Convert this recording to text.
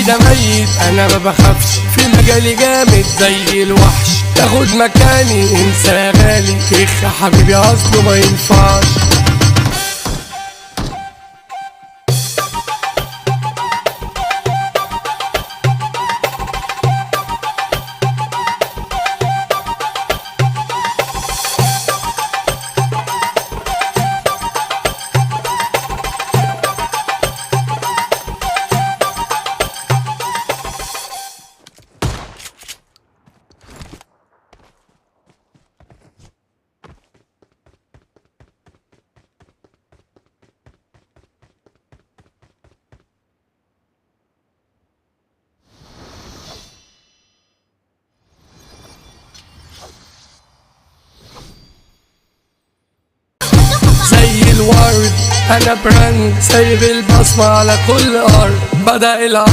ده ميت انا ما بخافش، في مجالي جامد زي الوحش، تاخد مكاني انسى يا غالي، اخ يا حبيبي اصله ما ينفعش. زي الورد انا brand، سايب البصمة على كل ارض، بدأ العرض.